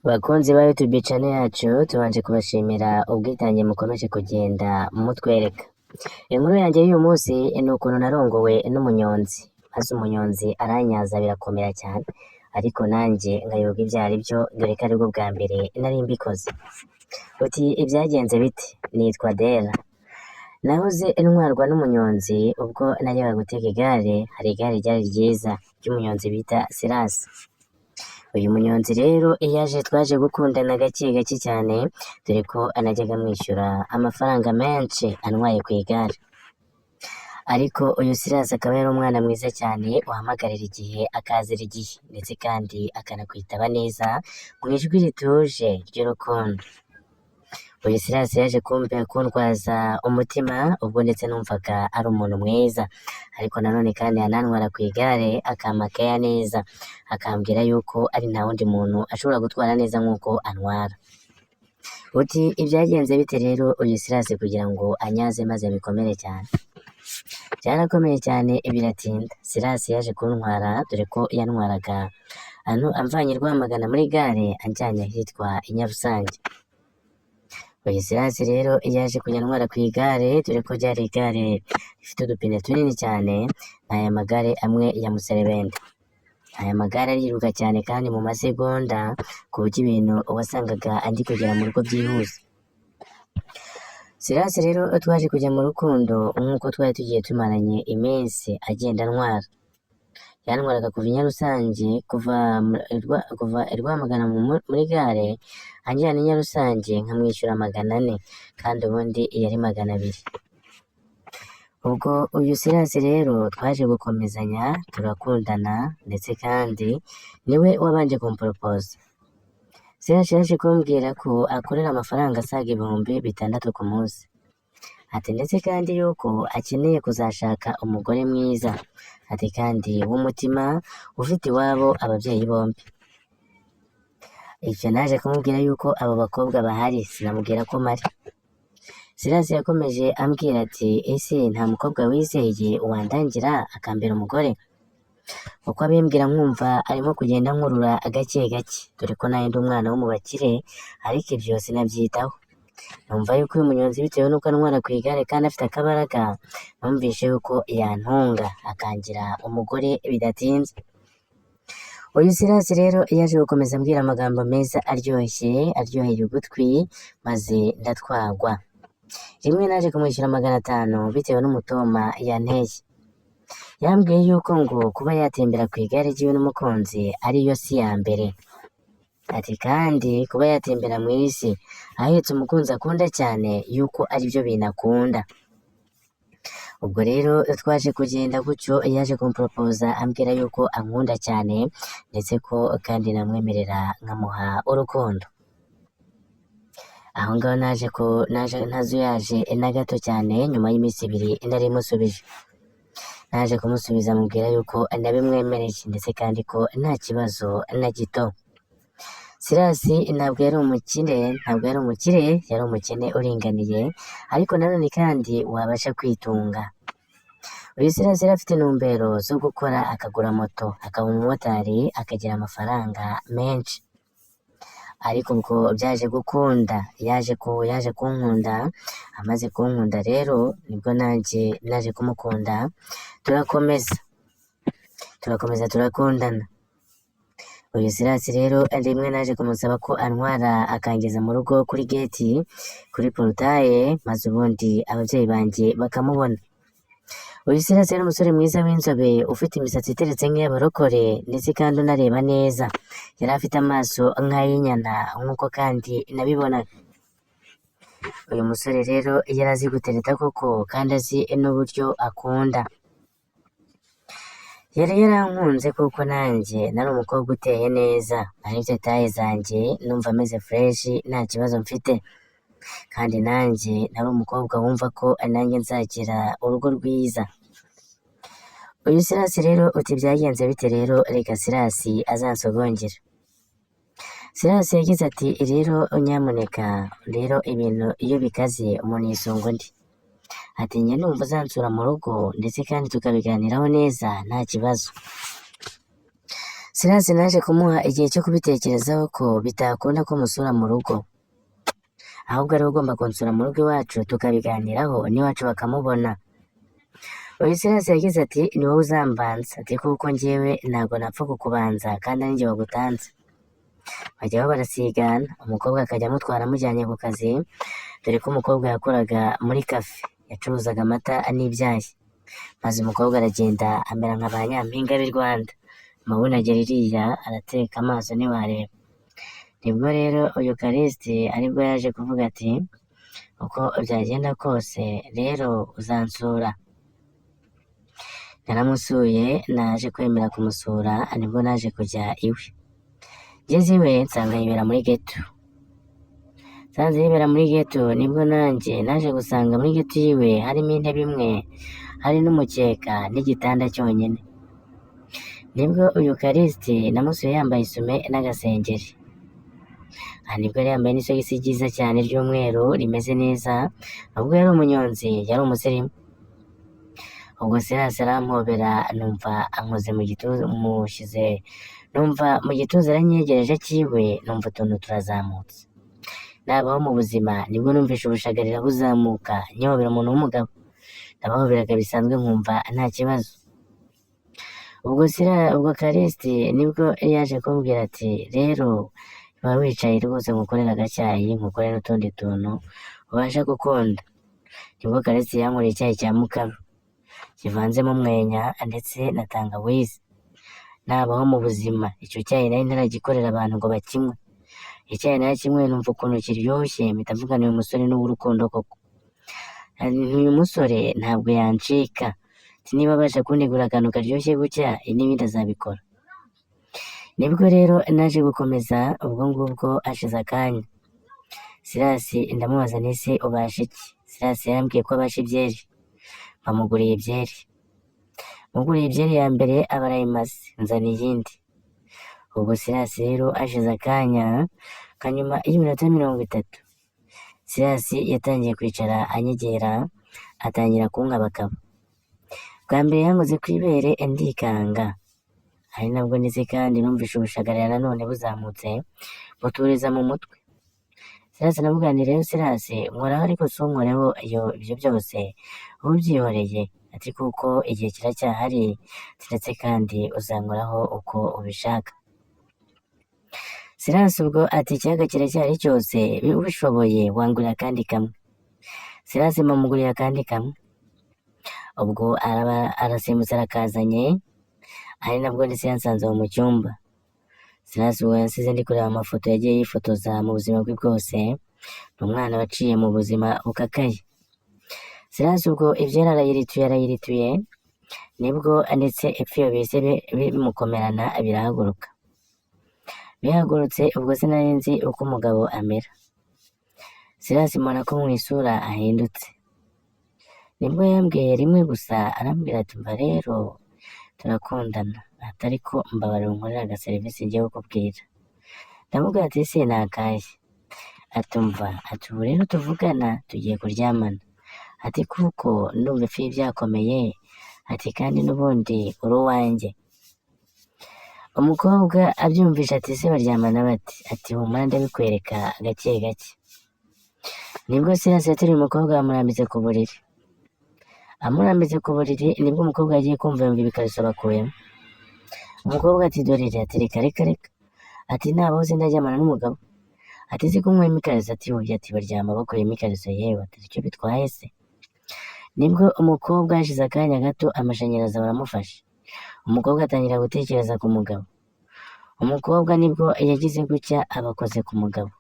Bakunzi ba YouTube channel yacu, tubanje kubashimira ubwitange mukomeje kugenda mutwereka. Inkuru yanjye y'uyu munsi ni ukuntu narongowe n'umunyonzi, maze umunyonzi aranyaza birakomera cyane, ariko nanjye nkayoberwa ibyo ari byo, dore ko aribwo bwa mbere nari mbikoze. Uti ibyagenze bite? Nitwa Dera. Nahoze ntwarwa n'umunyonzi ubwo najyaga gutega igare, hari igare ryari ryiza ry'umunyonzi bita Sirasi. Uyu munyonzi rero yaje twaje gukundana gake gake cyane, dore ko anajyaga amwishyura amafaranga menshi antwaye ku igare. Ariko uyu Sirasi akaba yari umwana mwiza cyane, uhamagarira igihe akazira igihe, ndetse kandi akanakwitaba neza mu ijwi rituje ry'urukundo. Uyu Sirasi yaje kumbe kundwaza umutima ubwo ndetse numvaga ari umuntu mwiza, ariko nanone kandi yanantwara ku igare akampa keya neza, akambwira yuko ari nta wundi muntu ashobora gutwara neza nk'uko antwara. Uti ibyagenze bite rero uyu Sirasi kugira ngo anyaze maze bikomere cyane? Byarakomeye cyane biratinda. Sirasi yaje kuntwara, dore ko yantwaraga amvanye i Rwamagana muri gare anjyanye ahitwa i Nyarusange. Uyu Sirasi rero yaje kujya antwara ku igare, dore ko ryari igare rifite udupine tunini cyane, ni aya magare amwe ya muserebende. Aya magare ariruka cyane kandi mu masegonda, ku buryo ibintu wasangaga andi kugera mu rugo byihuse. Sirasi rero twaje kujya mu rukundo nk'uko twari tugiye tumaranye iminsi agenda antwara. Yantwaraga kuva i Nyarusange, kuva i Rwamagana muri gare anjyana i Nyarusange, nkamwishyura 400 kandi ubundi yari 200. Ubwo uyu Sirasi rero twaje gukomezanya turakundana, ndetse kandi niwe wabanje kumporopoza. Sirasi yaje kumbwira ko akorera amafaranga asaga 6000 ku munsi. Ati ndetse kandi yuko akeneye kuzashaka umugore mwiza. Ati kandi w'umutima, ufite iwabo ababyeyi bombi. Icyo naje kumubwira yuko abo bakobwa bahari, sinamubwira ko mpari. Sirasi yakomeje ambwira ati ese nta mukobwa wizeye wandangira akambera umugore? Uko abimbwira nkumva arimo kugenda nkurura gake gake, dore ko nanjye ndi umwana wo mu bakire, ariko ibyo sinabyitaho. Numva yuko uyu munyonzi bitewe n'uko antwara ku igare kandi afite akabaraga, numvise yuko yantunga akangira umugore bidatinze. Uyu Sirasi rero yaje gukomeza ambwira amagambo meza aryoshye, aryoheye ugutwi, maze ndatwagwa. Rimwe naje kumwishyura 500 bitewe n'umutoma yanteye. Yambwiye yuko ngo kuba yatembera ku igare ryiwe n'umukunzi ariyo si ya mbere. Ati kandi kuba yatembera mu isi ahetse umukunzi akunda cyane yuko aribyo bintu akunda. Ubwo rero twaje kugenda gutyo, yaje kumporopoza ambwira yuko ankunda cyane, ndetse ko kandi namwemerera nkamuha urukundo. Aho ngaho naje ko naje ntazuyaje na gato cyane, nyuma y'iminsi 2 nari musubije. Naje kumusubiza mubwira yuko nabimwemereye, ndetse kandi ko nta kibazo na gito. Sirasi ntabwo yari umukire, ntabwo yari umukire, yari umukene uringaniye, ariko nanone kandi wabasha kwitunga. Uyu Sirasi yari afite intumbero zo gukora akagura moto, akaba umumotari, akagira amafaranga menshi. Ariko ubwo byaje gukunda, yaje kunkunda, amaze kunkunda rero nibwo nanjye naje kumukunda, turakomeza. Turakomeza turakundana. Uyu Sirasi rero rimwe naje kumusaba ko antwara akangeza mu rugo kuri gate, kuri portail, maze ubundi ababyeyi banjye bakamubona. Uyu Sirasi yari umusore mwiza w'inzobe, ufite imisatsi iteretse nk'iy'abarokore, ndetse kandi unareba neza. Yari afite amaso nk'ay'inyana nk'uko kandi nabibonaga. Uyu musore rero yari azi gutereta koko kandi azi n'uburyo akunda. Yari yarankunze kuko nanjye nari umukobwa uteye neza, nari mfite taille zanjye, numva meze fresh nta kibazo mfite. Kandi nanjye nari umukobwa wumva ko nanjye nzagira urugo rwiza. Uyu Sirasi rero uti byagenze bite rero, reka Sirasi azansogongere. Sirasi yagize ati rero nyamuneka, rero ibintu iyo bikaze umuntu yisunga undi. Ati njye numva uzansura mu rugo, ndetse kandi tukabiganiraho neza nta kibazo. Silas naje kumuha igihe cyo kubitekerezaho ko bitakunda ko musura mu rugo, ahubwo ariwe ugomba kunsura mu rugo iwacu tukabiganiraho n'iwacu bakamubona. Uyu Silas yagize ati ni wowe uzambanza, ati kuko njyewe ntabwo napfa kukubanza kandi ari njye wagutanze. Bajyaho barasigana, umukobwa akajya amutwara amujyanye ku kazi, dore ko umukobwa yakoraga muri cafe, yacuruzaga amata n'ibyayi. Maze umukobwa aragenda amera nka ba nyampinga b'i Rwanda, amabuno agera iriya arateka amaso ntiwareba. Nibwo rero uyu Callixte aribwo yaje kuvuga ati uko byagenda kose rero uzansura. Naramusuye, naje kwemera kumusura, nibwo naje kujya iwe. Ngeze iwe nsanga yibera muri ghetto. Nsanze yibera muri ghetto, nibwo nanjye naje gusanga muri ghetto yiwe harimo intebe imwe, hari n'umukeka n'igitanda cyonyine. Nibwo uyu Callixte namusuye yambaye isume n'agasengeri. Aha nibwo yari yambaye n'isogisi ryiza cyane ry'umweru rimeze neza, nubwo yari umunyonzi yari umusirimu. Ubwo Silas arampobera numva ankoze mu gituza, mushyize numva mu gituza aranyegereje cyiwe, numva utuntu turazamutse. Nabaho mu buzima nibwo numvishe ubushagarira buzamuka nyobera umuntu w'umugabo. Nabahoberaga bisanzwe nkumva nta kibazo. Ubwo Callixte nibwo yaje kumbwira ati rero ba wicaye rwose nkukorere agacyayi, nkukorere n'utundi tuntu ubasha gukunda. Nibwo Callixte yankoreye icyayi cya mukaru kivanzemo umwenya ndetse na tangawizi. Nabaho mu buzima icyo cyayi nari ntaragikorera abantu ngo bakinywe. Icyayi narakinyweye numva ukuntu kiryoshye, mpita mvuga nti uyu musore ni uw'urukundo koko. Uyu musore ntabwo yancika. Ati niba abasha kuntegura akantu karyoshye gutya n'ibindi azabikora. Nibwo rero naje gukomeza ubwo ngubwo hashize akanya. Silas ndamubaza nti ese ubasha iki? Silas yarambwiye ko abasha ibyeri. Bamuguriye ibyeri. Muguriye ibyeri ya mbere aba arayimaze, nzana iyindi. Ubwo Silas rero hashize akanya, kanyuma y'iminota 30, Silas yatangiye kwicara anyegera, atangira kunkabakaba. Bwa mbere yankoze ku ibere ndikanga, ari nabwo ndetse kandi numvishe ubushagarira nanone buzamutse buturiza mu mutwe. Silas namubwira nti rero Silas nkoraho ariko sunkoreho iyo ibyo byose ubyihoreye, ati kuko igihe kiracyahari, ndetse kandi uzankoraho uko ubishaka. Silas ubwo ati ikiyaga kiracyari cyose, ubishoboye wangurira akandi kamwe. Silas mumugurira akandi kamwe. Ubwo araba arasimbutse arakazanye, ari nabwo ndetse yansanze aho mu cyumba. Silas ubwo yansize ndi kureba amafoto yagiye yifotoza mu buzima bwe bwose, ni umwana waciye mu buzima bukakaye. Silas ubwo ibyera arayirituye arayirituye, nibwo ndetse epfo iyo bihise bimukomerana birahaguruka. Bihagurutse ubwo sinari nzi uko umugabo amera. Silas mbona ko mu isura ahindutse. Nibwo yambwiye rimwe gusa arambwira ati mva rero turakundana, ati ariko mbabarira unkorere agaserivisi ngiye kukubwira. Ndamubwira ati ese ni akahe? Ati umva, ati ubu rero tuvugana tugiye kuryamana. Ati kuko ndumva ifi byakomeye, ati kandi n'ubundi uri uwanjye. Umukobwa abyumvishe ati ese baryamana bate? Ati humura ndabikwereka gake gake. Nibwo Silas yateruye umukobwa bamurambitse ku buriri. Amurambitse ku buriri nibwo umukobwa yagiye kumva yumva ibikariso bakuyemo. Umukobwa ati dore ati reka reka reka. Ati nabaho sindaryamana n'umugabo. Ati si kunywemo ikariso, ati oya, ati baryama bakuyemo ikariso yewe, ati icyo bitwaye se. Nibwo umukobwa hashize akanya gato amashanyarazi baramufashe. Umukobwa atangira gutekereza ku mugabo. Umukobwa nibwo yagize gutya aba akoze ku mugabo.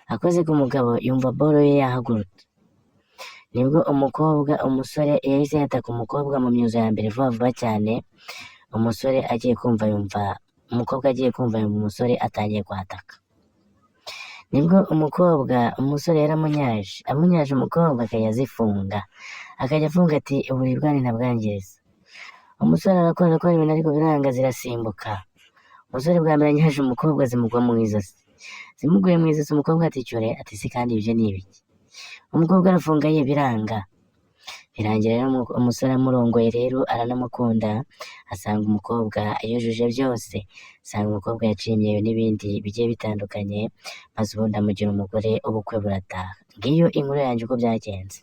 Akoze ku mugabo yumva boro ye yahagurutse. Nibwo umukobwa umusore yahise yataka umukobwa mu myuzo ya mbere vuba vuba cyane. Umusore agiye kumva yumva umukobwa agiye kumva yumva umusore atangiye kwataka. Nibwo umukobwa umusore yaramunyaje, amunyaje umukobwa akajya azifunga. Akajya afunga ati uburiri bwanyu ntabwangiriza. Umusore arakora arakora ibintu ariko biranga zirasimbuka. Umusore bwa mbere anyaje umukobwa zimugwa mu ijosi. Zimuguye mu ijosi umukobwa ati cyore, ati se kandi ibyo ni ibiki? Umukobwa arafunga ye biranga. Birangira rero umusore amurongoye rero aranamukunda, asanga umukobwa yujuje byose, asanga umukobwa yaciye imyeyo n'ibindi bigiye bitandukanye, maze ubundi amugira umugore, ubukwe burataha. Ngiyo inkuru yanjye uko byagenze.